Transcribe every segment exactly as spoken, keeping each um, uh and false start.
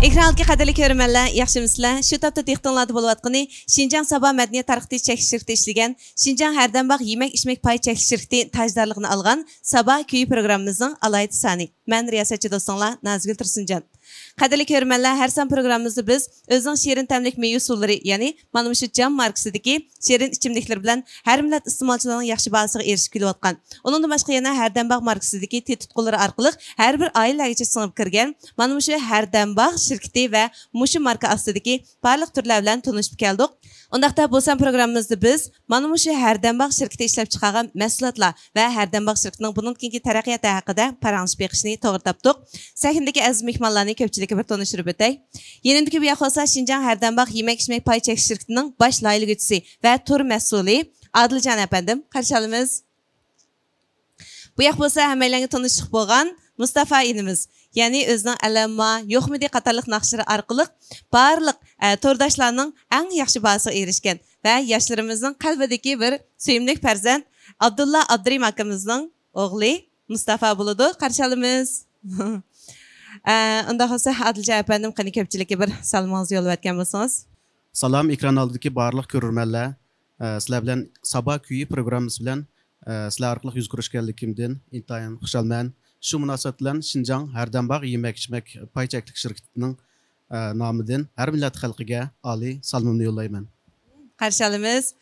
ئېكران ئالدىدىكى قەدىرلىك كۆرۈرمەنلەر، ياخشىمۇسىلەر؟ شۇ تاپتا دىققىتىڭلاردا بولۇۋاتقىنى شىنجاڭ سابا مەدەنىيەت تارقىتىش چەكلىك شىركىتى ئىشلىگەن شىنجاڭ ھەردەمباغ يېمەك ئىچمەك پاي چەكلىك شىركىتى تاجدارلىقىنى ئالغان سابا كۈيى پروگراممىمىزنىڭ ئالاھىدە سانى. مەن رىياسەتچى دوستۇڭلار نازىگۈل تۇرسۇنجان. قەدىرلىك كۆرۈرمەنلەر، ھەر سان پروگراممىمىزدا بىز ئۆزىنىڭ شېرىن تەملىك مېۋە سۇلىرى، يەنى مانا مۇشۇ جام ماركىسىدىكى شېرىن ئىچىملىكلىرى بىلەن ھەر مىللەت ئىستېمالچىلىرىنىڭ ياخشى باھاسىغا ئېرىشىپ كېلىۋاتقان، ئۇنىڭدىن باشقا يەنە ھەردەمباغ ماركىسىدىكى تېتىتقۇلىرى ئارقىلىق ھەر بىر ئائىلىلەرگىچە سىڭىپ كىرگەن مانا مۇشۇ ھەردەمباغ شىركىتى ۋە مۇشۇ ماركا ئاستىدىكى بارلىق تۈرلەر بىلەن تونۇشۇپ كەلدۇق. ئۇنداقتا بۇ سان پروگراممىمىزدا بىز مانا مۇشۇ ھەردەمباغ شىركىتى ئىشلەپچىقارغان مەھسۇلاتلار ۋە ھەردەمباغ شىركىتىنىڭ بۇنىڭدىن كېيىنكى تەرەققىيات ھەققىدە پاراڭلىشىپ بېقىشنى توغرا تاپتۇق. سەھنىدىكى ئەزىز مېھمانلارنى كۆپچىلىككە بىر تونۇشتۇرۇپ ئۆتەي. يېنىمدىكى بۇ ياق بولسا شىنجاڭ ھەردەمباغ يېمەك ئىچمەك پاي چەكلىك شىركىتىنىڭ باش لايىھىلىگۈچىسى ۋە تور مەسئۇلى ئادىلجان ئەپەندىم، قارشى ئالىمىز. بۇ ياق بولسا ھەممەيلەنگە تونۇشلۇق بولغان مۇستافا ئىنىمىز، يەنى ئۆزىنىڭ ئەلەمما، يوقمىدى قاتارلىق ناخشىلىرى ئارقىلىق بارلىق، ئە، تورداشلارنىڭ ئەڭ ياخشى باھاسىغا ئېرىشكەن ۋە ياشلىرىمىزنىڭ قەلبىدىكى بىر سۆيۈملۈك پەرزەنت ئابدۇللا ئابدۇرېھىم ئاكىمىزنىڭ ئوغلى مۇستافا بولىدۇ. قارشى ئالىمىز. ئە، ئۇنداق بولسا ئادىلجان ئەپەندىم، قېنى كۆپچىلىككە بىر سالىمىڭىزنى يوللىۋەتكەن بولسىڭىز. سالام، ئېكران ئالدىدىكى بارلىق كۆرۈرمەنلەر. ئە، سىلەر بىلەن سابا كۈيى پروگراممىسى بىلەن، ئە، سىلەر ئارقىلىق يۈز كۆرۈشكەنلىكىمدىن ئىنتايىن خۇشالمەن. شۇ مۇناسىۋەت بىلەن شىنجاڭ ھەردەمباغ يېمەك ئىچمەك پاي چەكلىك شىركىتىنىڭ، ئە، نامىدىن ھەر مىللەت خەلقىگە ئالىي سالىمىمنى يوللايمەن. قارشى ئالىمىز.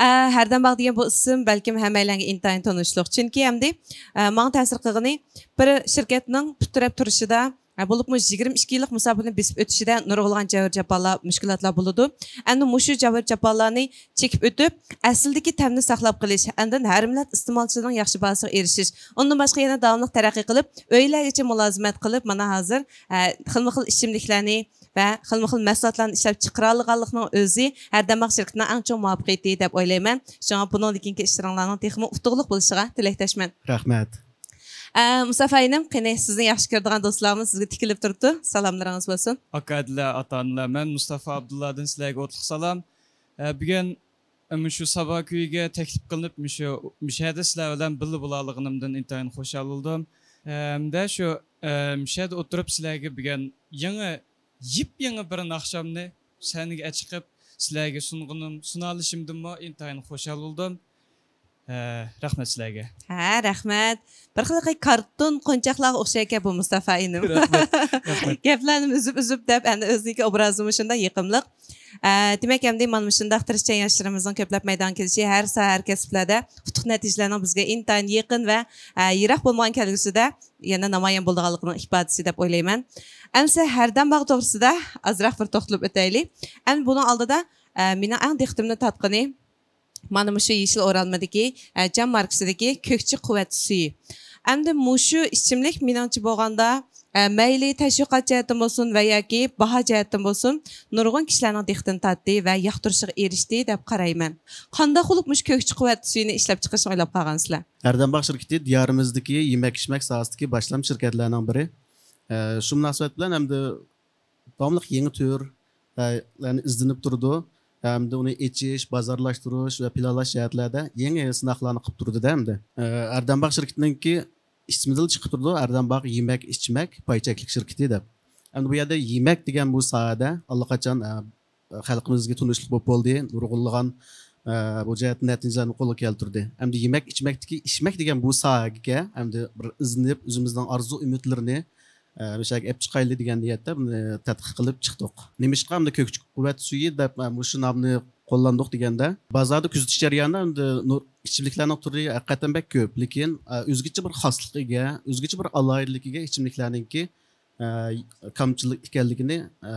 ئە، ھەردەمباغ دېگەن بۇ ئىسىم بەلكىم ھەممەيلەنگە ئىنتايىن تونۇشلۇق. چۈنكى ئەمدى، ئە، ماڭا تەسىر قىلغىنى بىر شىركەتنىڭ پۇت تىرەپ تۇرۇشىدا، ئە، بولۇپمۇ يىگىرمە ئىككى يىللىق مۇساپىنى بېسىپ ئۆتۈشىدە نۇرغۇنلىغان جەۋھەر جاپالار، مۈشكۈلاتلار بولىدۇ. ئەمدى مۇشۇ جەۋھەر جاپالارنى چېكىپ ئۆتۈپ، ئەسلىدىكى تەمنى ساقلاپ قېلىش، ئاندىن ھەر مىللەت ئىستېمالچىلىرىنىڭ ياخشى باھاسىغا ئېرىشىش، ئۇندىن باشقا يەنە داۋاملىق تەرەققىي قىلىپ، ئۆيلەرگىچە مۇلازىمەت قىلىپ، مانا ھازىر، ئە، خىلمۇ خىل ئىچىملىكلەرنى ۋە خىلمۇ خىل مەھسۇلاتلارنى ئىشلەپ چىقىرالىغانلىقنىڭ ئۆزى ھەردەمباغ شىركىتىنىڭ ئەڭ چوڭ مۇۋەپپەقىيىتى دەپ ئويلايمەن. شۇڭا بۇنىڭدىن كېيىنكى ئىشلىرىڭلارنىڭ تېخىمۇ ئۇتۇقلۇق بولۇشىغا تىلەكداشمەن. رەھمەت. ئە، مۇستافا ئىنىم، قېنى، سىزنى ياخشى كۆرىدىغان دوستلارمۇ سىزگە تىكىلىپ تۇرۇپتۇ. سالاملىرىڭىز بولسۇن. ئاكا ئادىلە، ئاتا-ئانىلار، مەن مۇستافا ئابدۇللادىن سىلەرگە ئوتلۇق سالام. ئە، بۈگۈن مۇشۇ سابا كۈيىگە تەكلىپ قىلىنىپ، مۇشۇ، مۇشۇ يەردە سىلەر بىلەن بىللە بولالىغىنىمدىن ئىنتايىن خۇشال بولدۇم. ئە، ھەمدە شۇ، ئە، مۇشۇ يەردە ئولتۇرۇپ سىلەرگە بۈگۈن يېڭى، يېپيېڭى بىر ناخشامنى سەھنىگە چىقىپ سىلەرگە سۇنغىنىم، سۇنالىشىمدىنمۇ ئىنتايىن خۇشال بولدۇم. ھە، رەھمەت سىلەرگە. ھە، رەھمەت. بىر خىل كارتون قونچاقلارغا ئوخشايدىكەن بۇ مۇستافا ئىنىم. رەھمەت، رەھمەت. گەپلەرنى ئۈزۈپ ئۈزۈپ دەپ، ئەمدى ئۆزىنىڭكى ئوبرازىمۇ شۇنداق يېقىملىق. ئە، دېمەك، ئەمدى مانا مۇشۇنداق تىرىشچان ياشلىرىمىزنىڭ كۆپلەپ مەيدانغا كېلىشى ھەر ساھە، ھەر كەسىپلەردە ئۇتۇق نەتىجىلەرنىڭ بىزگە ئىنتايىن يېقىن ۋە، ئە، يىراق بولمىغان كەلگۈسىدە يەنە نامايان بولىدىغانلىقىنىڭ ئىپادىسى دەپ ئويلايمەن. ئەمسە ھەردەمباغ توغرىسىدا ئازراق بىر توختىلىپ ئۆتەيلى. ئەمدى بۇنىڭ ئالدىدا، ئە، مېنىڭ ئەڭ دىققىتىمنى تارتقىنى، مانا مۇشۇ يېشىل ئورالمىدىكى، ئە، جام ماركىسىدىكى كۆكچى قۇۋۋەت سۈيى. ئەمدى مۇشۇ ئىچىملىك مېنىڭچە بولغاندا، ئە، مەيلى تەشۋىقات جەھەتتىن بولسۇن ۋە ياكى باھا جەھەتتىن بولسۇن، نۇرغۇن كىشىلەرنىڭ دىققىتىنى تارتتى ۋە ياقتۇرۇشىغا ئېرىشتى دەپ قارايمەن. قانداق بولۇپ مۇشۇ كۆكچى قۇۋۋەت سۈيىنى ئىشلەپچىقىرىشنى ئويلاپ قالغانسىلەر؟ ھەردەمباغ شىركىتى دىيارىمىزدىكى يېمەك-ئىچمەك ساھەسىدىكى باشلامچى شىركەتلەرنىڭ بىرى. ئە، شۇ مۇناسىۋەت بىلەن ئەمدى داۋاملىق يېڭى تۈر، ئە، لەرنى ئىزدىنىپ تۇرىدۇ. ئەمدى ئۇنى ئېچىش، بازارلاشتۇرۇش ۋە پىلانلاش جەھەتلەردە يېڭى سىناقلارنى قىلىپ تۇرىدۇ-دە ئەمدى. ئە، ھەردەمباغ شىركىتىنىڭكى ئىسمىدىلا چىقىپ تۇرىدۇ، ھەردەمباغ يېمەك-ئىچمەك پاي چەكلىك شىركىتى دەپ. ئەمدى بۇ يەردە يېمەك دېگەن بۇ ساھەدە ئاللىقاچان، ئە، خەلقىمىزگە تونۇشلۇق بولۇپ بولدى. نۇرغۇنلىغان، ئە، بۇ جەھەتتە نەتىجىلەرنى قولغا كەلتۈردى. ئەمدى يېمەك-ئىچمەكتىكى ئىچمەك دېگەن بۇ ساھەگە ئەمدى بىر ئىزدىنىپ، ئۆزىمىزنىڭ ئارزۇ-ئۈمىدلىرىنى، ئە، مۇشۇ يەرگە ئەپ چىقايلى دېگەن نىيەتتە بۇنى تەتقىق قىلىپ چىقتۇق. نېمىشقا ئەمدى كۆكچى قۇۋۋەت سۈيى دەپ، ئە، مۇشۇ نامنى قوللاندۇق دېگەندە، بازاردا كۆزىتىش جەريانىدا ئەمدى نۇر-، ئىچىملىكلەرنىڭ تۈرى ھەقىقەتەن بەك كۆپ، لېكىن، ئە، ئۆزگىچە بىر خاسلىققا ئىگە، ئۆزگىچە بىر ئالاھىدىلىككە ئىگە ئىچىملىكلەرنىڭكى، ئە، كامچىلىق ئىكەنلىكىنى، ئە،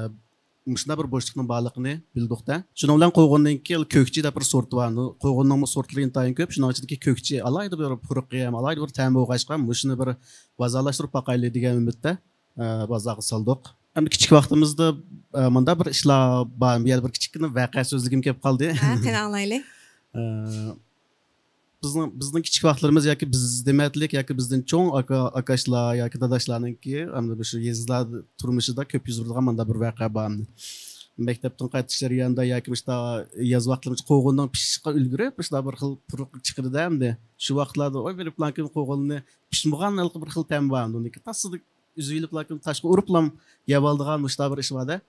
مۇشۇنداق بىر بوشلۇقنىڭ بارلىقىنى بىلدۇق-دە. شۇنىڭ بىلەن قوغۇننىڭكى كۆكچى دەپ بىر سورتى بار. قوغۇننىڭمۇ سورتلىرى ئىنتايىن كۆپ. شۇنىڭ ئىچىدىكى كۆكچى ئالاھىدە بىر پۇرىقى ھەم ئالاھىدە بىر تەمى بولغاچقا، مۇشۇنى بىر بازارلاشتۇرۇپ باقايلى دېگەن ئۈمىدتە، ئە، بازارغا سالدۇق. ئەمدى كىچىك ۋاقتىمىزدا، ئە، مۇنداق بىر ئىشلار بار. بۇ يەردە بىر كىچىككىنە ۋەقە سۆزلىگۈم كېلىپ قالدى. ھە، قېنى ئاڭلايلى. ئە، بىزنىڭ، بىزنىڭ كىچىك ۋاقىتلىرىمىز ياكى بىز دېمەتلىك ياكى بىزدىن چوڭ ئاكا، ئاكاشلار ياكى داداشلارنىڭكى، ئەمدى مۇشۇ يېزىلار تۇرمۇشىدا كۆپ يۈز بېرىدىغان مانداق بىر ۋەقە بار. مەكتەپتىن قايتىش جەريانىدا ياكى مۇشۇنداق ياز ۋاقتىلىرىمىزدا قوغۇننىڭ پىشىشقا ئۈلگۈرۈپ، مۇشۇنداق بىر خىل پۇرىقى چىقىدۇ-دە ئەمدى. شۇ ۋاقىتلاردا، ۋاي، بىر پىلان كۈنى قوغۇننى پىشمىغان ھېلىقى بىر خىل تەم بار ئۇنىڭكى. تاسسىدە ئۈزۈۋېلىپ، لېكىن تاشقا ئۇرۇپلام يەۋالىدىغان مۇشۇنداق بىر ئىش بار-دە.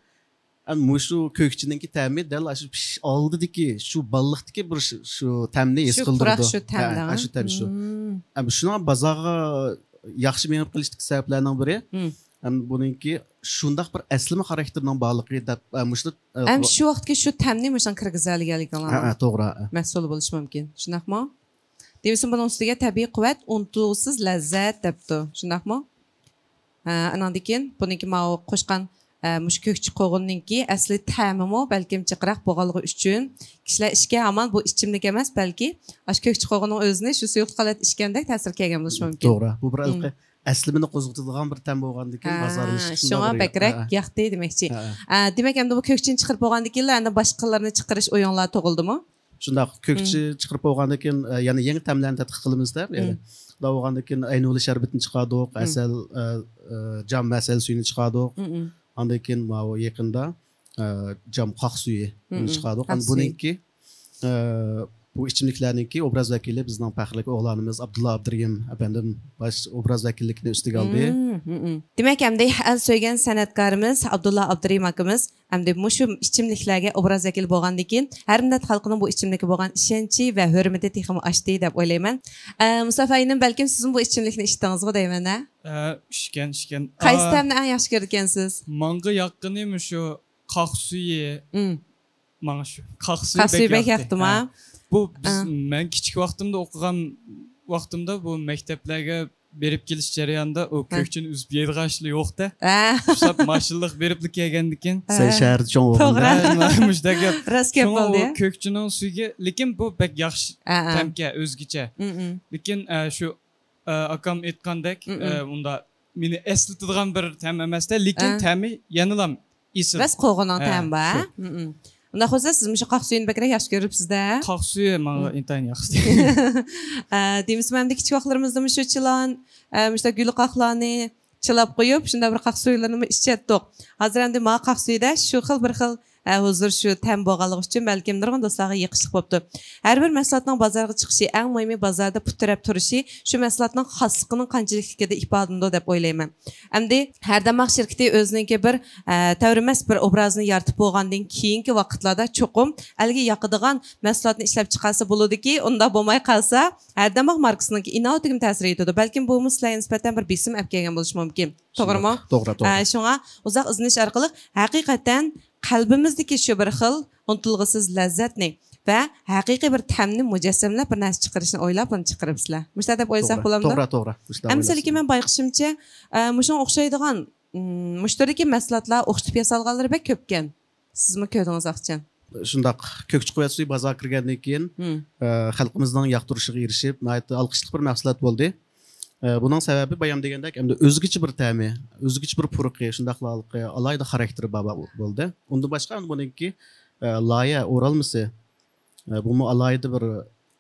ھەم مۇشۇ كۆكچىنىڭكى تەمى دەل شۇ پىشىش ئالدىدىكى شۇ باللىقتىكى بىر شۇ، شۇ تەمنى ھېس شۇ قىلدۇرىدۇ. پۇراق شۇ تەمدە، ھە، ھە، ھە؟ شۇ تەم شۇ. مم. ھەم شۇڭا بازارغا ياخشى مېڭىپ قېلىشتىكى سەۋەبلەرنىڭ بىرى، مم، ھەم بۇنىڭكى شۇنداق بىر ئەسلىمە خاراكتېرىنىڭ بارلىقى دەپ، ھە، مۇشۇ، ھە، ھەم شۇ ۋاقىتتىكى شۇ تەمنى مۇشۇنىڭ كىرگۈزەلىگەنلىكىڭلار، ھە، ھە، توغرا، ھە، مەھسۇلى بولۇشى مۇمكىن. شۇنداقمۇ؟ دېمىسىمۇ بۇنىڭ ئۈستىگە تەبىئىي قۇۋۋەت، ئۇنتۇلغۇسىز لەززەت دەپتۇ. شۇنداقمۇ؟ ھە، ئاناندىن كېيىن بۇنىڭكى ماۋۇ قوشقان، ھە، مۇشۇ كۆكچى قوغۇننىڭكى ئەسلى تەمىمۇ بەلكىم جىقراق بولغانلىقى ئۈچۈن كىشىلەر ئىچكەن ھامان بۇ ئىچىملىك ئەمەس، بەلكى ئاشۇ كۆكچى قوغۇننىڭ ئۆزىنى شۇ سۇيۇقلۇق ھالەتتە ئىچكەندەك تەسىر كەلگەن بولۇشى مۇمكىن. توغرا. بۇ بىر ھېلىقى ئەسلىمىنى قوزغىتىدىغان بىر تەم بولغاندىكىن، ھە، بازارلىشىش شۇڭا بەكرەك ياقتى دېمەكچى. ھە، ھە. ئە، دېمەك، ئەمدى بۇ كۆكچىنى چىقىرىپ بولغاندىن كېيىنلا ئەمدى باشقىلىرىنى چىقىرىش ئويۇڭلار تۇغۇلدىمۇ؟ شۇنداق، كۆكچى چىقىرىپ بولغاندىن كېيىن، ئە، يەنە يېڭى تەملەرنى تەتقىق قىلىمىزدە، يەنە. شۇنداق بولغاندىن كېيىن ئەينۇلى شەربىتىنى چىقاردۇق، ئەسەل، ئە، ئە، جام ھەسەل سۈيىنى چىقاردۇق. ئاندىن كېيىن ماۋۇ يېقىندا، ئە، جام قاق سۈيى، ئۇنى چىقاردۇق. قاق سۈيى. بۇنىڭكى، ئە، بۇ ئىچىملىكلەرنىڭكى ئوبراز ۋەكىلى بىزنىڭ پەخىرلىك ئوغلانىمىز ئابدۇللا ئابدۇرېھىم ئەپەندىم باش ئوبراز ۋەكىللىكىنى ئۈستىگە ئالدى. دېمەك، ئەمدى ئەل سۆيگەن سەنئەتكارىمىز ئابدۇللا ئابدۇرېھىم ئاكىمىز ئەمدى مۇشۇ ئىچىملىكلەرگە ئوبراز ۋەكىلى بولغاندىن كېيىن، ھەر مىللەت خەلقىنىڭ بۇ ئىچىملىككە بولغان ئىشەنچى ۋە ھۆرمىتى تېخىمۇ ئاشتى دەپ ئويلايمەن. ئە، مۇستافا ئىنىم، بەلكىم سىزمۇ بۇ ئىچىملىكنى ئىچتىڭىزغۇ دەيمەن، ھە؟ ئە، ئىچكەن، ئىچكەن. قايسى تەمنى ئەڭ ياخشى كۆرىدىكەنسىز؟ ماڭا ياققىنى مۇشۇ قاق سۈيى. ماڭا شۇ قاق سۈيى قاق سۈيى بەك ياقتىمۇ؟ بۇ بىز، ھە، مەن كىچىك ۋاقتىمدا ئوقۇغان ۋاقتىمدا بۇ مەكتەپلەرگە بېرىپ كېلىش جەريانىدا ئۇ، ھە، كۆكچىنى ئۈزۈپ يەيدىغان ئىشلار يوق-دە. ھە. ئۇشلاپ ماشىنىلىق بېرىپلا كەلگەندىكىن. ھە. سەن شەھەردە چوڭ بولغان. توغرا. ھە، مۇشۇنداق گەپ. راست گەپ بولدى. شۇڭا ئۇ كۆكچىنىڭ سۈيىگە، لېكىن بۇ بەك ياخشى، ھە، ھە، تەمكەن، ئۆزگىچە. لېكىن، ئە، شۇ، ئە، ئاكام ئېيتقاندەك، ئە، ئۇندا مېنى ئەسلىتىدىغان بىر تەم ئەمەستە، لېكىن، ھە، تەمى يەنىلا ئېسىل. راست قوغۇننىڭ، ھە، تەمى بار. شۇ. ئۇنداق بولسا، سىز مۇشۇ قاق سۈيىنى بەكرەك ياخشى كۆرۈپسىز-دە. قاق سۈيى ماڭا ئىنتايىن ياخشى. ئە، دېمىسىمۇ ئەمدى كىچىك ۋاقىتلىرىمىزدا مۇشۇ چىلان، ئە، مۇشۇنداق گۈلقاقلارنى چىلاپ قويۇپ، شۇنداق بىر قاق سۈيلىرىنىمۇ ئىچەتتۇق. ھازىر ئەمدى ماڭا قاق سۈيىدە شۇ خىل بىر خىل، ئە، ھۇزۇر، شۇ تەم بولغانلىقى ئۈچۈن بەلكىم نۇرغۇن دوستلارغا يېقىشلىق بوپتۇ. ھەر بىر مەھسۇلاتنىڭ بازارغا چىقىشى، ئەڭ مۇھىمى بازاردا پۇت تىرەپ تۇرۇشى شۇ مەھسۇلاتنىڭ خاسلىقىنىڭ قانچىلىكلىكىدە ئىپادىلىنىدۇ دەپ ئويلايمەن. ئەمدى ھەردەماق شىركىتى ئۆزىنىڭكى بىر، ئە، تەۋرىمەس بىر ئوبرازىنى يارىتىپ بولغاندىن كېيىنكى ۋاقىتلاردا چوقۇم ئەلگە ياقىدىغان مەھسۇلاتنى ئىشلەپچىقارسا بولىدۇكى، ئۇنداق بولماي قالسا، ھەردەماق ماركىسىنىڭكى ئىناۋىتىگىمۇ تەسىر يېتىدۇ. بەلكىم بۇمۇ سىلەرگە نىسبەتەن بىر بېسىم ئەپ كەلگەن بولۇشى مۇمكىن. توغرىمۇ؟ شۇنداق، توغرا، توغرا. ئە، شۇڭا ئۇزاق ئىزدىنىش ئارقىلىق ھەقىقەتەن قەلبىمىزدىكى شۇ بىر خىل ئۇنتۇلغۇسىز لەززەتنى ۋە ھەقىقىي بىر تەمنى مۇجەسسەملەپ بىر نەرسە چىقىرىشنى ئويلاپ، بۇنى چىقىرىپسىلەر. مۇشۇنداق دەپ ئويلىساق بولامدۇ؟ توغرا، توغرا. مۇشۇنداق ئەمدى ئويلىساق. لېكىن مەن بايقىشىمچە، ئە، مۇشۇنىڭغا ئوخشايدىغان، ئىم، مۇشۇ تۈردىكى مەھسۇلاتلار ئوخشىتىپ ياسالغانلىرى بەك كۆپكەن. سىزمۇ كۆردىڭىز ئاخچان. شۇنداق، كۆكچى قۇۋۋەت سۈيى بازارغا كىرگەندىن كېيىن، ئە، خەلقىمىزنىڭ ياقتۇرۇشىغا ئېرىشىپ، ناھايىتى ئالقىشلىق بىر مەھسۇلات بولدى. ئە، بۇنىڭ سەۋەبى بايام دېگەندەك، ئەمدى ئۆزگىچە بىر تەمى، ئۆزگىچە بىر پۇرىقى، شۇنداقلا ھېلىقى ئالاھىدە خاراكتېرى بار، بار بولدى. ئۇندىن باشقا، ئەمدى بۇنىڭكى، ئە، لايىھە ئورالمىسى، ئە، بۇمۇ ئالاھىدە بىر.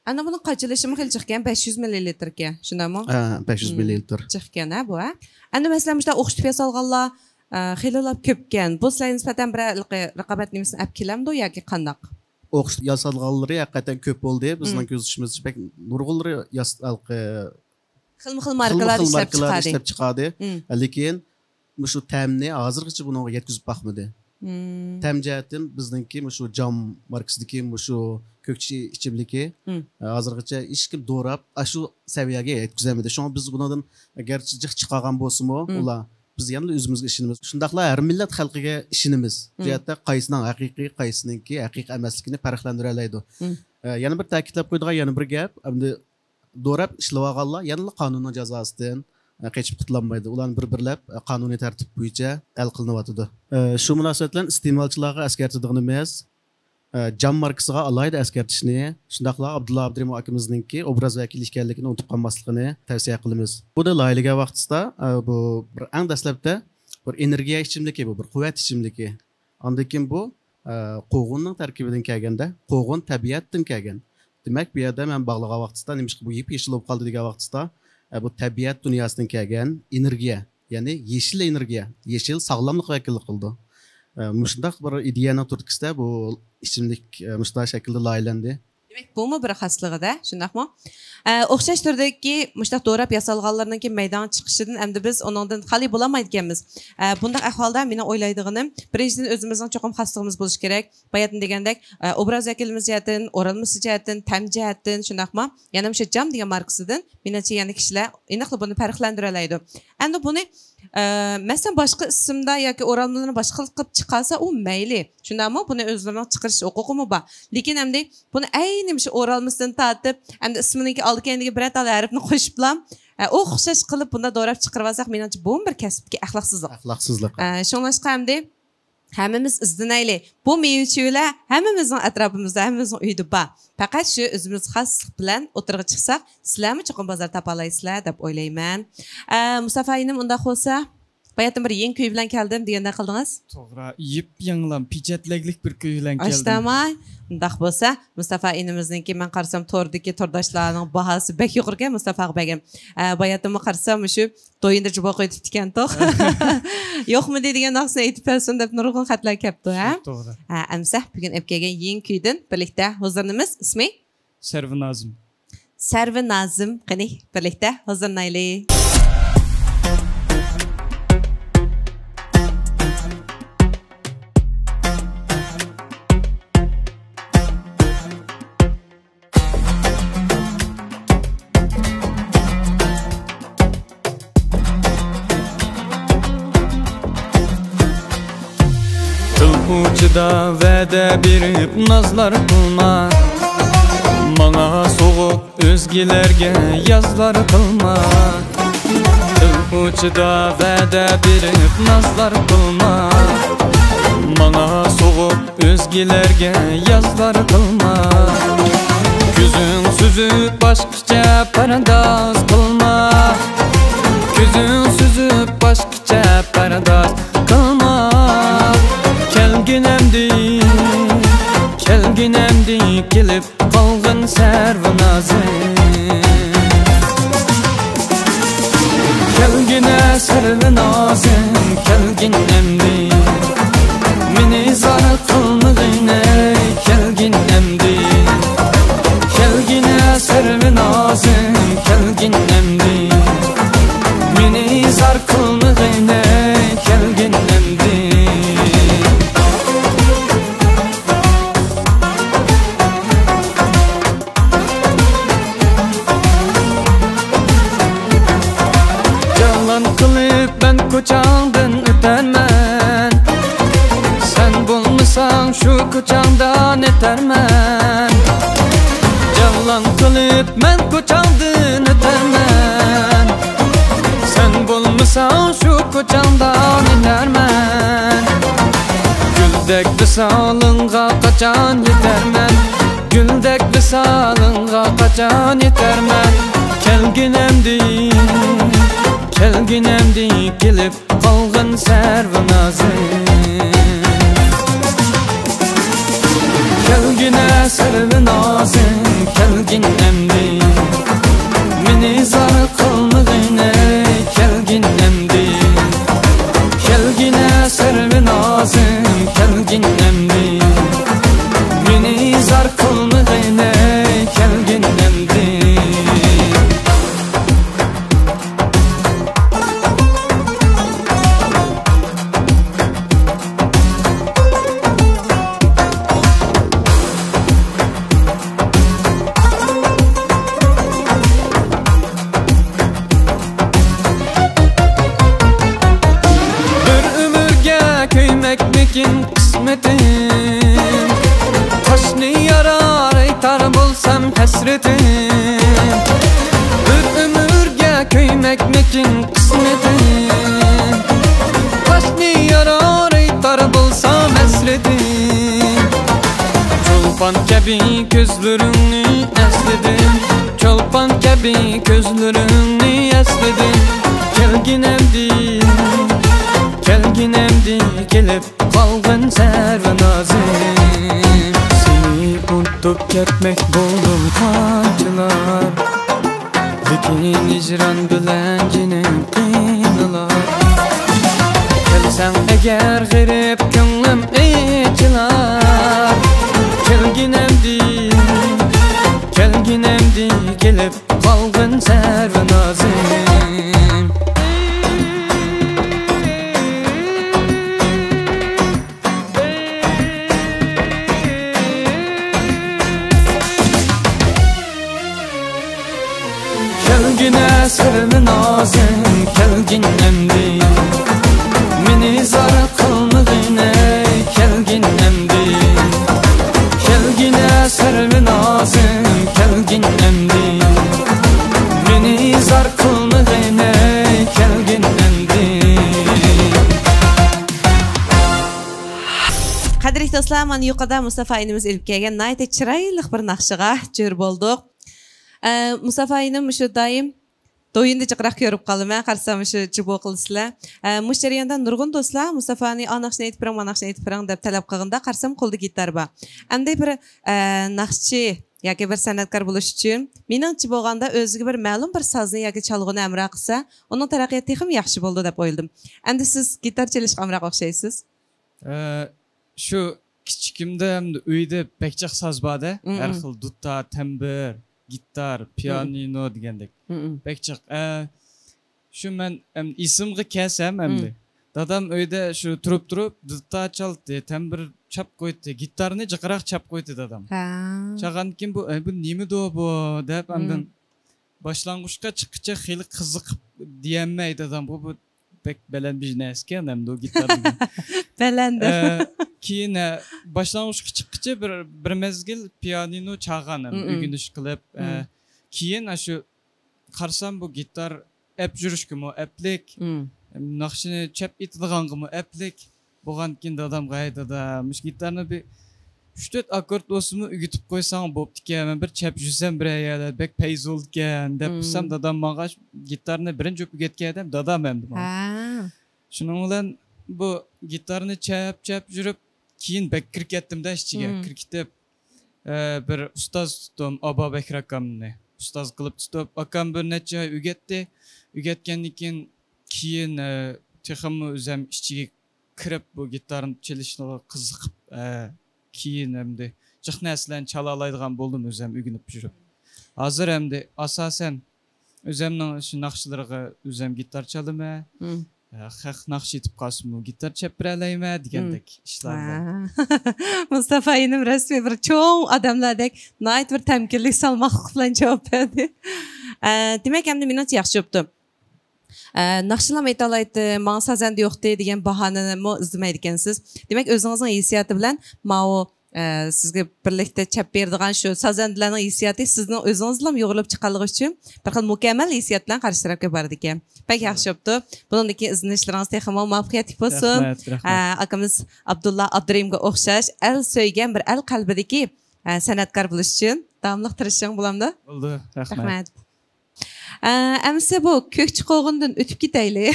ئەنە بۇنىڭ قاچىلىشىمۇ خېلى جىقكەن، بەش يۈز مىللىلىتىركەن، شۇنداقمۇ؟ ھە، بەش يۈز مىللىلىتىر. جىقكەن، ھە، بۇ، ھە؟ ئەمدى مەسىلەن، مۇشۇنداق ئوخشىتىپ ياسالغانلار، ئە، خېلىلا كۆپكەن. بۇ سىلەرگە نىسبەتەن بىر ھېلىقى رىقابەت نېمىسىنى ئەپ كېلەمدۇ ياكى قانداق؟ ئوخشىتىپ ياسالغانلىرى ھەقىقەتەن كۆپ بولدى. بىزنىڭ كۆزىتىشىمىزچە بەك نۇرغۇنلىرى ياس-، ھېلىقى خىلمۇ خىل ماركىلاردا ئىشلەپ چىقاردى. لېكىن مۇشۇ تەمنى ھازىرغىچە بۇنىڭغا يەتكۈزۈپ باقمىدى. تەم جەھەتتىن بىزنىڭكى مۇشۇ جام ماركىسىدىكى مۇشۇ كۆكچى ئىچىملىكى، ھازىرغىچە ھېچكىم دوراپ، ئاشۇ سەۋىيەگە يەتكۈزەلمىدى. شۇڭا بىز بۇنىڭدىن گەرچە جىق چىقارغان بولسىمۇ، ئۇلار، بىز يەنىلا ئۆزىمىزگە ئىشىنىمىز. شۇنداقلا ھەر مىللەت خەلقىگە ئىشىنىمىز. بۇ جەھەتتە قايسىنىڭ ھەقىقىي، قايسىنىڭكى ھەقىقىي ئەمەسلىكىنى پەرقلەندۈرەلەيدۇ. ئە، يەنە بىر تەكىتلەپ قويىدىغان يەنە بىر گەپ، ئەمدى دوراپ ئىشلىۋالغانلار يەنىلا قانۇننىڭ جازاسىدىن، ئە، قېچىپ قۇتۇلالمايدۇ. ئۇلارنى بىر-بىرلەپ، ئە، قانۇنىي تەرتىپ بويىچە ھەل قىلىنىۋاتىدۇ. ئە، شۇ مۇناسىۋەت بىلەن ئىستېمالچىلارغا ئەسكەرتىدىغىنىمىز، ئە، جام ماركىسىغا ئالاھىدە ئەسكەرتىشنى، شۇنداقلا ئابدۇللا ئابدۇرېھىم ئاكىمىزنىڭكى ئوبراز ۋەكىلى ئىكەنلىكىنى ئۇنتۇپ قالماسلىقىنى تەۋسىيە قىلىمىز. بۇنى لايىھەلىگەن ۋاقتىسىدا، ئە، بۇ بىر ئەڭ دەسلەپتە بىر ئېنېرگىيە ئىچىملىكى، بۇ بىر قۇۋۋەت ئىچىملىكى. ئاندىن كېيىن بۇ، ئە، قوغۇننىڭ تەركىبىدىن كەلگەندە، قوغۇن تەبىئەتتىن كەلگەن. دېمەك، بۇ يەردە مەن باغلىغان ۋاقتىسىدا، نېمىشقا بۇ يېپيېشىل بولۇپ قالدى دېگەن ۋاقتىسىدا، ئە، بۇ تەبىئەت دۇنياسىدىن كەلگەن ئېنېرگىيە، يەنى يېشىل ئېنېرگىيە، يېشىل ساغلاملىق ۋەكىللىك قىلىدۇ. ئە، مۇشۇنداق بىر ئىدىيەنىڭ تۈرتكىسىدە بۇ ئىچىملىك، ئە، مۇشۇنداق شەكىلدە لايىھەلەندى. دېمەك، بۇمۇ بىر خاسلىقىدە، شۇنداقمۇ؟ ئە، ئوخشاش تۈردىكى مۇشۇنداق دوراپ ياسالغانلىرىنىڭكى مەيدانغا چىقىشىدىن ئەمدى بىز ئۇنىڭدىن خالىي بولالمايدىكەنمىز. ئە، بۇنداق ئەھۋالدا مېنىڭ ئويلايدىغىنىم، بىرىنچىدىن، ئۆزىمىزنىڭ چوقۇم خاسلىقىمىز بولۇشى كېرەك. باياتىن دېگەندەك، ئە، ئوبراز ۋەكىلىمىز جەھەتتىن، ئورالمىسى جەھەتتىن، تەم جەھەتتىن، شۇنداقمۇ؟ يەنە مۇشۇ جام دېگەن ماركىسىدىن، مېنىڭچە، يەنە كىشىلەر ئېنىقلا بۇنى پەرقلەندۈرەلەيدۇ. ئەمدى بۇنى، ئە، مەسىلەن، باشقا ئىسىمدا ياكى ئورالمىلارنى باشقا خىل قىلىپ چىقارسا، ئۇ مەيلى. شۇنداقمۇ؟ بۇنى ئۆزلىرىنىڭ چىقىرىش ھوقۇقىمۇ بار. لېكىن ئەمدى بۇنى ئەينى مۇشۇ ئورالمىسىدىن تارتىپ، ئەمدى ئىسمىنىڭكى ئالدى كەينىدىكى بىرەر تال ھەرپنى قوشۇپلا، ئە، ئوخشاش قىلىپ بۇنداق دوراپ چىقىرىۋالساق، مېنىڭچە، بۇمۇ بىر كەسىپتىكى ئەخلاقسىزلىق. ئەخلاقسىزلىق. ئە، شۇڭلاشقا ئەمدى ھەممىمىز ئىزدىنەيلى. بۇ مېۋە-چېۋىلەر ھەممىمىزنىڭ ئەتراپىمىزدا، ھەممىمىزنىڭ ئۆيىدە بار. پەقەت شۇ ئۆزىمىز خاسلىق بىلەن ئوتتۇرىغا چىقساق، سىلەرمۇ چوقۇم بازار تاپالايسىلەر دەپ ئويلايمەن. ئە، مۇستافا ئىنىم، ئۇنداق بولسا، باياتىن بىر يېڭى كۈي بىلەن كەلدىم دېگەندەك قىلدىڭىز. توغرا، يېپيېڭىلام، پېچەتلەكلىك بىر كۈي بىلەن كەلدىم. ئاشتاما؟ ئۇنداق بولسا، مۇستافا ئىنىمىزنىڭكى، مەن قارىسام، توردىكى تورداشلارنىڭ باھاسى بەك يۇقىرىكەن مۇستافاغا بەرگەن. ئە، باياتىنمۇ قارىسام، مۇشۇ دويىندا جۇبا قويۇپ تۇرۇپتىكەنتۇق. يوقمۇ دېگەن ناخشىسىنى ئېيتىپ بەرسۇن دەپ نۇرغۇن خەتلەر كەپتۇ، ھە؟ توغرا. ھە، ئەمسە بۈگۈن ئەپ كەلگەن يېڭى كۈيدىن بىرلىكتە ھۇزۇرلىنىمىز. ئىسمى؟ سەرۋىنازىم. سەرۋىنازىم، قېنى، بىرلىكتە ھۇزۇرلىنايلى. تىل ئۇچىدا ۋەدە بېرىپ نازلار قىلما، ماڭا سوغۇق ئۆزگىلەرگە يازلار قىلما. تىل ئۇچىدا ۋەدە بېرىپ نازلار قىلما، ماڭا سوغۇق ئۆزگىلەرگە يازلار قىلما. كۆزۈڭ سۈزۈپ باشقىچە پەرداز قىلما، كۆزۈڭ سۈزۈپ باشقىچە پەرداز قىلما. كەلگىن ئەمدى، كەلگىن ئەمدى كېلىپ قالغىن سەرۋىنازىم. كەلگىنە سەرۋىنازىم، كەلگىن ئەمدى. مېنى زار قىلمىغىن ئەي، كەلگىن ئەمدى. كەلگىنە سەرۋىنازىم، كەلگىن ئەمدى. مېنى زار قىلمىغىن ئەي، كەلگىن ئەمدى. جالان قىلىپ مەن كوچاڭدىن ئۆتەرمەن، سەن بولمىساڭ شۇ كوچاڭدا نېتەرمەن. جالان قىلىپ مەن كوچاڭدىن ئۆتەرمەن، سەن بولمىساڭ شۇ كوچاڭدا نېتەرمەن. گۈلدەك ۋىسالىڭغا قاچان يېتەرمەن؟ گۈلدەك ۋىسالىڭغا قاچان يېتەرمەن؟ كەلگىن ئەمدى، كەلگىن ئەمدى كېلىپ قالغىن سەرۋىنازىم. كەلگىنە سەرۋىنازىم، كەلگىن ئەمدى. مېنى زار قىلمىغىن ئەي، كەلگىن ئەمدى. كەلگىنە سەرۋىنازىم، كەلگىن ئەمدى. مېنى زار قىلمىغىن ئەي، كەلگىن ئەمدى. بىر ئۆمۈرگە كۆيمەكمىكىن قىسمىتىم؟ تاشنى يارار ئېيتار بولسام ھەسرىتىم. بىر ئۆمۈرگە كۆيمەكمىكىن قىسمىتىم؟ تاشنى يارار ئېيتار بولسام ھەسرىتىم. چولپان كەبى كۆزلىرىڭنى ئەسلىدىم، چولپان كەبى كۆزلىرىڭنى ئەسلىدىم. كەلگىن ئەمدى، كەلگىن ئەمدى كېلىپ قالغىن سەرۋىنازىم. سېنى ئۇنتۇپ كەتمەك بولدۇم قانچىلار، لېكىن ھىجران بىلەن جېنىم قىينىلار. كەلسەڭ ئەگەر غېرىب كۆڭلۈم ئېچىلار. كەلگىن ئەمدى، نازىم كەلگىن ئەمدى، مېنى زار قىلمىغىنە، كەلگىن ئەمدى. كەلگىنە سەرۋىنازىم، كەلگىن ئەمدى، مېنى زار قىلمىغىنە، كەلگىن ئەمدى. قەدىرلىك دوستلار، مانا يۇقىرىدا مۇستافا ئىنىمىز ئېلىپ كەلگەن ناھايىتى چىرايلىق بىر ناخشىغا جۆر بولدۇق. ئە، مۇستافا ئىنىم مۇشۇ دائىم دويۇندا جىقراق كۆرۈپ قالىمەن، قارىسام مۇشۇ جۇبو قىلىسىلەر. ئە، مۇشۇ جەرياندا نۇرغۇن دوستلار مۇستافانى، «ئا، ناخشىنى ئېيتىپ بېرىڭ، ما ناخشىنى ئېيتىپ بېرىڭ» دەپ تەلەپ قىلغىنىدا، قارىسام قولىدا گىتار بار. ئەمدى بىر، ئە، ناخشىچى ياكى بىر سەنئەتكار بولۇش ئۈچۈن، مېنىڭچە بولغاندا، ئۆزىگە بىر مەلۇم بىر سازنى ياكى چالغۇنى ھەمراھ قىلسا، ئۇنىڭ تەرەققىياتى تېخىمۇ ياخشى بولىدۇ دەپ ئويلىدىم. ئەمدى سىز گىتار چېلىشقا ئامراق ئوخشايسىز. ئە، شۇ كىچىكىمدە ئەمدى ئۆيدە بەك جىق ساز بار-دە. مم. ھەر خىل دۇتار، تەمبىر، گىتار، مم. پىيانىنو دېگەندەك. مم. بەك جىق. ئە، شۇ مەن ئەمدى ئېسىمگە كەلسەم ئەمدى. مم. دادام ئۆيدە شۇ تۇرۇپ-تۇرۇپ دۇتار چالتى، تەمبىر چاپ قويتتى، گىتارنى جىقراق چاپ قويتتى دادام. ھە. چالغاندىن كېيىن بۇ، «ئەي، بۇ نېمىدۇ بۇ؟» دەپ ئاندىن مم. باشلانغۇچقا چىققىچە خېلى قىزىقىپ دېيەلمەي دادام، بۇ، بۇ بەك بەلەن بىر نەرسىكەن ئەمدى ئۇ گىتار دېگەن. بەلەن دەپ. ئە، كېيىن، ئە، باشلانغۇچقا چىققىچە بىر، بىر مەزگىل پىيانىنو چالغان ئەمدى، مم. ئۆگىنىش قىلىپ، ئە، مم. كېيىن ئاشۇ قارىسام بۇ گىتار ئەپ يۈرۈشكىمۇ ئەپلىك، مم. ناخشىنى چەپ ئېيتىدىغانغىمۇ ئەپلىك. بولغاندىكىن دادامغا، «ھەي دادا، مۇشۇ گىتارنى بىر ئۈچ تۆت ئاككورد بولسىمۇ ئۆگىتىپ قويساڭ بوپتىكەن، مەن بىر چەپ يۈرسەم بىرەر يەردە بەك پەيز بولىدىكەن» دەپ مم. قىلسام، دادام ماڭا گىتارنى بىرىنچى بولۇپ ئۆگەتكەن ئادەم دادام ئەمدى ماڭا. ھە. شۇنىڭ بىلەن بۇ گىتارنى چەپ، چەپ يۈرۈپ، كېيىن بەك كىرىپ كەتتىم-دە ئىچىگە. مم. كىرىپ كېتىپ، ئە، بىر ئۇستاز تۇتتۇم، ئابابەكرى ئاكامنى. ئۇستاز قىلىپ تۇتۇپ، ئاكام بىر نەچچە ئاي ئۆگەتتى. ئۆگەتكەندىن كېيىن، كېيىن، ئە، تېخىمۇ ئۆزەم ئىچىگە كىرىپ، بۇ گىتارنى چېلىشنىغا قىزىقىپ، ئە، كېيىن ئەمدى جىق نەرسىلەرنى چالالايدىغان بولدۇم ئۆزەم ئۆگىنىپ يۈرۈپ. ھازىر ئەمدى ئاساسەن ئۆزەمنىڭ شۇ ناخشىلىرىغا ئۆزەم گىتار چالىمەن. مم. ئە، خەق ناخشا ئېيتىپ قالسىمۇ گىتار چەپ بېرەلەيمەن دېگەندەك مم. ئىشلار بار. ھە. مۇستافا ئىنىم رەسمىي بىر چوڭ ئادەملەردەك ناھايىتى بىر تەمكىنلىك، سالماقلىق بىلەن جاۋاب بەردى. ئە، دېمەك، ئەمدى مېنىڭچە ياخشى بوپتۇ. ئە، ناخشىلام ئېيتالايتتى، ماڭا سازەندە يوقتى دېگەن باھانىنىمۇ ئىزدىمەيدىكەنسىز. دېمەك، ئۆزىڭىزنىڭ ھېسسىياتى بىلەن ماۋۇ، ئە، سىزگە بىرلىكتە چەپ بېرىدىغان شۇ سازەندىلەرنىڭ ھېسسىياتى سىزنىڭ ئۆزىڭىزدىنلا يۇغۇرۇلۇپ چىققانلىقى ئۈچۈن بىر خىل مۇكەممەل ھېسسىيات بىلەن قارشى تەرەپكە بارىدىكەن. بەك ياخشى بوپتۇ. بۇنىڭدىن كېيىن ئىزدىنىشلىرىڭىز تېخىمۇ مۇۋەپپەقىيەتلىك بولسۇن. رەھمەت، رەھمەت. ئە، ئاكىمىز ئابدۇللا ئابدۇرېھىمگە ئوخشاش ئەل سۆيگەن بىر ئەل قەلبىدىكى، ئە، سەنئەتكار بولۇش ئۈچۈن داۋاملىق تىرىشىڭ، بولامدۇ؟ بولدى، رەھمەت. رەھمەت. ئە، ئەمىسە بۇ كۆكچى قوغۇندىن ئۆتۈپ كېتەيلى.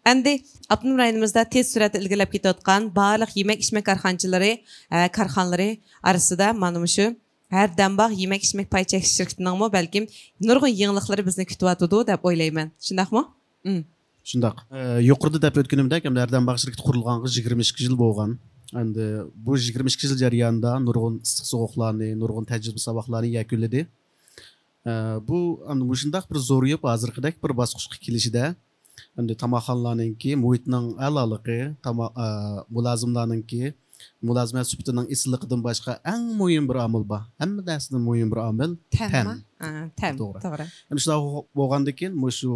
ئەمدى ئاپتونوم رايونىمىزدا تېز سۈرئەتتە ئىلگىرىلەپ كېتىۋاتقان بارلىق يېمەك-ئىچمەك كارخانىچىلىرى، ئە، كارخانىلىرى ئارىسىدا مانا مۇشۇ ھەردەمباغ يېمەك-ئىچمەك پاي چەكلىك شىركىتىنىڭمۇ بەلكىم نۇرغۇن يېڭىلىقلىرى بىزنى كۈتۈۋاتىدۇ دەپ ئويلايمەن. شۇنداقمۇ؟ مم. شۇنداق. ئە، يۇقىرىدا دەپ ئۆتكىنىمدەك، ئەمدى ھەردەمباغ شىركىتى قۇرۇلغانغا يىگىرمە ئىككى يىل بولغان. ئەمدى بۇ يىگىرمە ئىككى يىل جەريانىدا نۇرغۇن ئىسسىق سوغۇقلارنى، نۇرغۇن تەجرىبە ساۋاقلارنى يەكۈنلىدى. ئە، بۇ ئەمدى مۇشۇنداق بىر زورىيىپ، ھازىرقىدەك بىر باسقۇچقا كېلىشىدە، ئەمدى تاماقخانىلارنىڭكى مۇھىتنىڭ ئەلالىقى، تاما-، ئە، مۇلازىملارنىڭكى مۇلازىمەت سۈپىتىنىڭ ئېسىللىقىدىن باشقا ئەڭ مۇھىم بىر ئامىل بار. ھەممە نەرسىدىن مۇھىم بىر ئامىل تەم. تەم. ھە، تەم. توغرا. توغرا. ئەمدى شۇنداق بولغاندىن كېيىن، مۇشۇ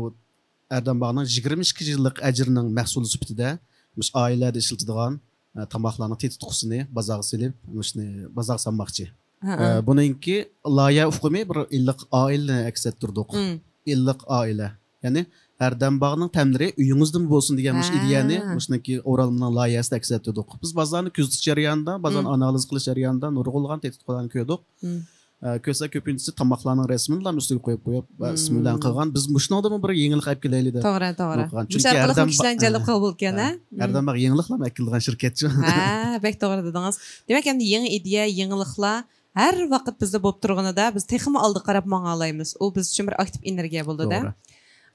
ھەردەمباغنىڭ يىگىرمە ئىككى يىللىق ئەجرىنىڭ مەھسۇلى سۈپىتىدە مۇشۇ ئائىلىلەردە ئىشلىتىدىغان، ئە، تاماقلارنىڭ تېتى-تۇقىسىنى بازارغا سېلىپ، مۇشۇنى بازارغا سالماقچى. ھە، ئە، ھە. بۇنىڭكى لايىھە ئۇقۇمى بىر ئىللىق ئائىلىنى ئەكس ئەتتۈردۇق. مم. ئىللىق ئائىلە. يەنى ھەردەمباغنىڭ تەملىرى ئۆيىڭىزدىمۇ بولسۇن دېگەن مۇشۇ ھە. ئىدىيەنى مۇشۇنىڭكى ئورالمىنىڭ لايىھەسىدە ئەكس ئەتتۈردۇق. بىز بازارنى كۆزىتىش جەريانىدا، بازارنى مم. ئانالىز قىلىش جەريانىدا نۇرغۇنلىغان تېتى-تۇقلارنى كۆردۇق. مم. ئە، كۆرسە كۆپىنچىسى تاماقلارنىڭ رەسىمىنىلا ئۈستىگە قويۇپ، قويۇپ، ۋە مم. ئىسمى بىلەن قىلغان. بىز مۇشۇنىڭدىمۇ بىر يېڭىلىق ئەپ كېلەيلى دەپ توغرا، توغرا. قىلغان. مۇشۇ چۈنكى ئارقىلىق ھەردەم كىشىلەرنى با-، جەلپ قىلغىلى بولىدىكەن، ھە؟ ھە. مم. ھەردەمباغ يېڭىلىقلارمۇ ئەكېلىدىغان شىركەتچۇ. ھە، بەك توغرا دېدىڭىز. دېمەك، ئەمدى يېڭى ئىدىيە، يېڭىلىقلار ھەر ۋاقىت بىزدە بولۇپ تۇرغىنىدا، بىز تېخىمۇ ئالدىغا قاراپ ماڭالايمىز. ئۇ بىز ئۈچۈن بىر ئاكتىپ ئېنېرگىيە بولىدۇ-دە. توغرا.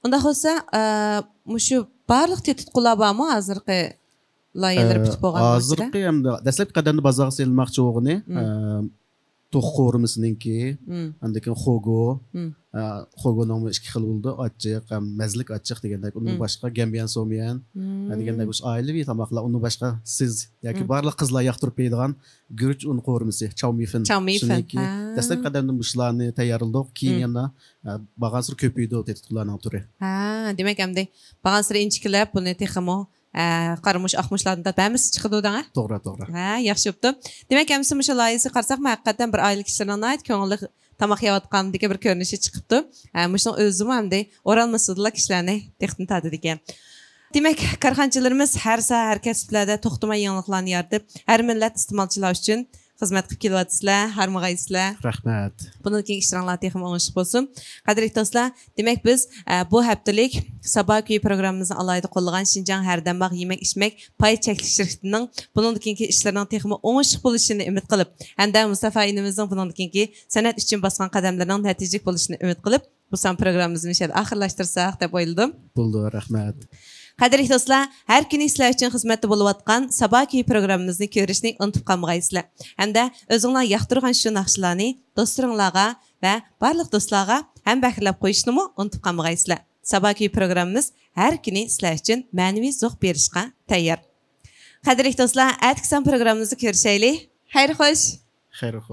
ئۇنداق بولسا، ئە، مۇشۇ بارلىق تېتىتقۇلار بارمۇ ھازىرقى لايىھەلىرى ئە، پۈتۈپ بولغان ۋاقتىدا؟ ھازىرقى ھەمدە دەسلەپكى قەدەمدە بازارغا سېلىنماقچى بولغىنى، مم. ئە، توخۇ قورۇمىسىنىڭكى، مم. ئاندىن كېيىن خوگو، مم. ئە، خوگونىڭمۇ ئىككى خىلى بولىدۇ، ئاچچىق ھەم مەززىلىك ئاچچىق دېگەندەك، ئۇندىن مم. باشقا گەنبيەن سوميەن، مم. ئە، دېگەندەك، مۇشۇ ئائىلىۋى تاماقلار، ئۇندىن باشقا سىز ياكى مم. بارلىق قىزلار ياقتۇرۇپ يەيدىغان گۈرۈچ ئۇن قورۇمىسى، چاۋمىفېن. چاۋمىفېن، شۇنىڭكى ھە. دەسلەپكى قەدەمدە مۇشۇلارنى تەييارلىدۇق، كېيىن مم. يەنە، ئە، بارغانسېرى كۆپىيىدۇ تېتىتقۇلارنىڭ تۈرى. ھە، دېمەك، ئەمدى بارغانسېرى ئىنچىكىلەپ بۇنى تېخىمۇ، ئە، قارىمۇچ، ئاقمۇچلاردىن تارتىپ ھەممىسى چىقىدۇ دەڭە. توغرا، توغرا. ھە، ياخشى بوپتۇ. دېمەك، ئەمىسە مۇشۇ لايىھىسىگە قارىساقمۇ، ھەقىقەتەن بىر ئائىلە كىشىلىرىنىڭ ناھايىتى كۆڭۈللۈق تاماق يەۋاتقاندىكى بىر كۆرۈنۈشى چىقىپتۇ. ھە، مۇشۇنىڭ ئۆزىمۇ ئەمدى ئورالمىسىدىلا كىشىلەرنى دىققىتىنى تارتىدىكەن. دېمەك، كارخانىچىلىرىمىز ھەر ساھە، ھەر كەسىپلەردە توختىماي يېڭىلىقلارنى يارىتىپ، ھەر مىللەت ئىستېمالچىلار ئۈچۈن خىزمەت قىلىپ كېلىۋاتىسىلەر، ھارمىغايسىلەر. رەھمەت. بۇنىڭدىن كېيىنكى ئىشلىرىڭلار تېخىمۇ ئوڭۇشلۇق بولسۇن. قەدىرلىك دوستلار، دېمەك، بىز، ئە، بۇ ھەپتىلىك سابا كۈيى پروگراممىمىزنى ئالاھىدە قوللىغان شىنجاڭ ھەردەمباغ يېمەك ئىچمەك پاي چەكلىك شىركىتىنىڭ بۇنىڭدىن كېيىنكى ئىشلىرىنىڭ تېخىمۇ ئوڭۇشلۇق بولۇشىنى ئۈمىد قىلىپ، ھەمدە مۇستافا ئىنىمىزنىڭ بۇنىڭدىن كېيىنكى سەنئەت ئۈچۈن باسقان قەدەملىرىنىڭ نەتىجىلىك بولۇشىنى ئۈمىد قىلىپ، بۇ سان پروگراممىمىزنى مۇشۇ يەردە ئاخىرلاشتۇرساق دەپ ئويلىدىم. بولدى، رەھمەت. قەدىرلىك دوستلار، ھەر كۈنى سىلەر ئۈچۈن خىزمەتتە بولۇۋاتقان سابا كۈيى پروگراممىمىزنى كۆرۈشنى ئۇنتۇپ قالمىغايسىلەر. ھەمدە ئۆزۈڭلار ياقتۇرغان شۇ ناخشىلارنى دوستلىرىڭلارغا ۋە بارلىق دوستلارغا ھەمبەھىرلەپ قويۇشنىمۇ ئۇنتۇپ قالمىغايسىلەر. سابا كۈيى پروگراممىمىز ھەر كۈنى سىلەر ئۈچۈن مەنىۋى زوق بېرىشقا تەييار. قەدىرلىك دوستلار، ئەتىكى سان پروگراممىمىزدا كۆرۈشەيلى. خەير خوش. خەير خوش.